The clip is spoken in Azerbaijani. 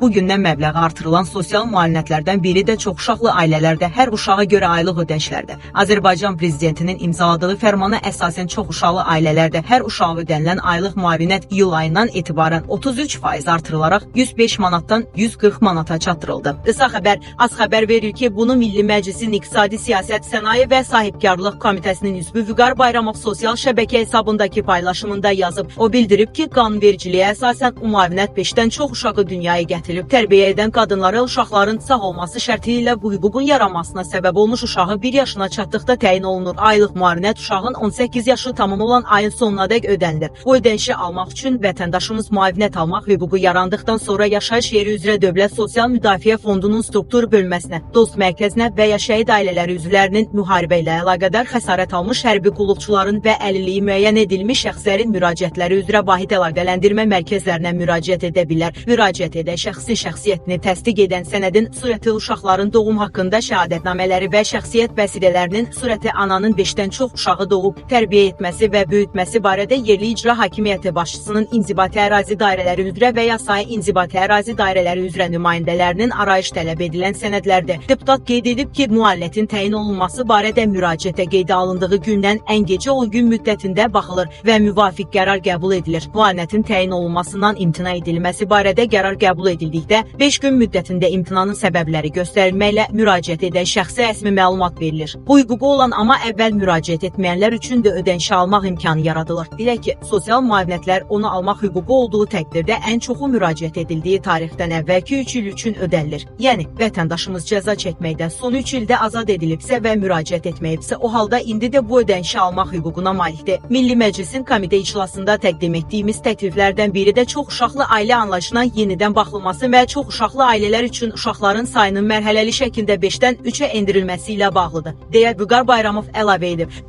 Bugündən məbləği artırılan sosial müavinətlərdən biri də çoxuşaqlı ailələrdə hər uşağa görə aylıq ödənişlərdir. Azərbaycan prezidentinin imzaladığı fərmana əsasən çoxuşaqlı ailələrdə hər uşağa ödənilən aylıq müavinət iyul ayından etibarən 33% artırılaraq 105 manatdan 140 manata çatdırıldı. Qısa xəbər az xəbər verir ki, bunu Milli Məclisin İqtisadi Siyasət, Sənaye və Sahibkarlıq Komitəsinin üzvü Vüqar Bayramov sosial şəbəkə hesabındakı paylaşımında yazıb. O bildirib ki, qanunvericiliyə əsasən müavinət 5-dən çox uşağı dünyaya gətirib tərbiyə edən qadınlara uşaqların sağ olması şərti ilə bu hüququn yaranmasına səbəb olmuş uşağı 1 yaşına çatdıqda təyin olunur. Aylıq müavinət uşağın 18 yaşı tamam olan ayın sonunadək ödənilir. Bu ödənişi almaq üçün vətəndaşımız müavinət almaq hüququ yarandıqdan sonra yaşayış yeri üzrə Dövlət Sosial Müdafiə Fondunun struktur bölməsinə, Dost mərkəzinə və ya şəhid ailələri üzvlərinin müharibə ilə əlaqədar xəsarət almış hərbi qulluqçuların və əlilliyi müəyyən edilmiş şəxslərin müraciətləri üzrə vahid əlaqələndirmə mərkəzlərinə müraciət edə bilər. Müraciət edən şəxsin şəxsiyyətini təsdiq edən sənədin surəti uşaqların doğum haqqında şəhadətnamələri və şəxsiyyət vəsiqələrinin surəti ananın 5-dən çox uşağı doğub tərbiyə etməsi və böyütməsi barədə yerli icra hakimiyyəti başçısının inzibati ərazi dairələri üzrə və ya sair inzibati ərazi dairələri üzrə nümayəndələrinin arayış tələb edilən sənədlərdir. Deputat qeyd edib ki, müavinətin təyin olunması barədə müraciətə qeydə alındığı gündən ən gecə 10 gün müddətində baxılır və müvafiq qərar qəbul edilir. Müavinətin təyin olunmasından imtina edilməsi barədə qərar qəbul edildikdə 5 gün müddətində imtinanın səbəbləri göstərilməklə müraciət edən şəxsə rəsmi məlumat verilir. Bu hüququ olan amma əvvəl müraciət etməyənlər üçün də ödənişi almaq imkanı yaradılır. Belə ki, sosial müavinətlər onu almaq hüququ olduğu təqdirdə ən çoxu müraciət edildiyi tarixdən əvvəlki 3 il üçün ödənilir. Yəni, vətəndaşımız cəza çəkməkdən son 3 ildə azad edilibsə və müraciət etməyibsə, o halda indi də bu ödənişi almaq hüququna malikdir. Milli Məclisin komitə iclasında təqdim etdiyimiz təkliflərdən biri də çox uşaqlı ailə anlayışına yenidən baxılması və çox uşaqlı ailələr üçün uşaqların sayının mərhələli şəkildə 5-dən 3-ə endirilməsi ilə bağlıdır, deyə Vüqar Bayramov əlavə edib.